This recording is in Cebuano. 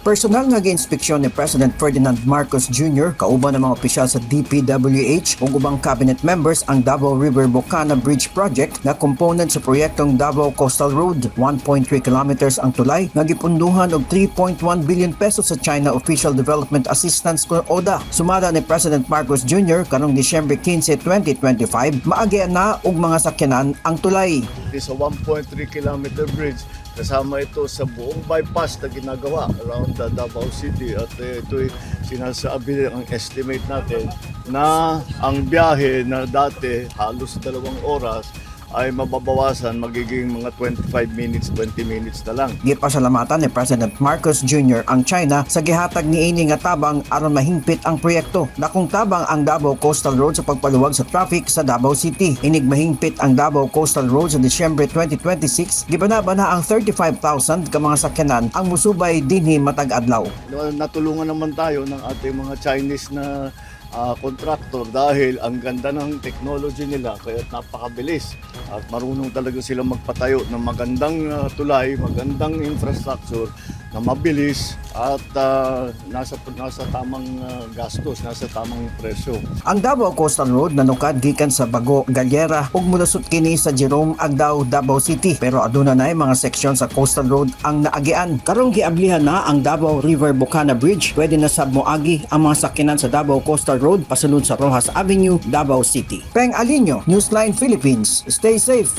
Personal nga giinspeksyon ni President Ferdinand Marcos Jr. kauban ng mga opisyal sa DPWH ug ubang cabinet members ang Davao River Bocana Bridge Project nga component sa proyektong Davao Coastal Road. 1.3 kilometers ang tulay nga gipunduhan og ₱3.1 billion sa China Official Development Assistance ODA. Sumala ni President Marcos Jr., karong Disyembre 15, 2025, maagian na og mga sakyanan ang tulay. It is a 1.3 kilometer bridge. Kasama ito sa buong bypass na ginagawa around the Davao City at ito'y sinasabi ang estimate natin na ang biyahe na dati halos 2 oras ay mababawasan, magiging mga 25 minutes, 20 minutes na lang. Gipasalamatan ni President Marcos Jr. ang China sa gihatag niini nga tabang aron mahingpit ang proyekto. Dakong tabang ang Davao Coastal Road sa pagpaluwag sa traffic sa Davao City. Inig mahingpit ang Davao Coastal Road sa Disyembre 2026, gibanabana ang 35,000 ka mga sakyanan ang musubay dinhi matag adlaw. Natulungan naman tayo ng ating mga Chinese na contractor dahil ang ganda ng technology nila, kaya napakabilis at marunong talaga sila magpatayo ng magandang tulay, magandang infrastructure na mabilis at nasa tamang gastos, nasa tamang presyo. Ang Davao Coastal Road nanukad gikan sa Bago, Galera ug mulusot kini sa Jerome Agdao, Davao City, pero aduna na mga seksyon sa Coastal Road ang naagian. Karong giablihan na ang Davao River Bocana Bridge, pwede na sab moagi ang mga sakyanan sa Davao Coastal Road pasulod sa Roxas Avenue, Davao City. Peng Alinio, Newsline Philippines. Stay safe.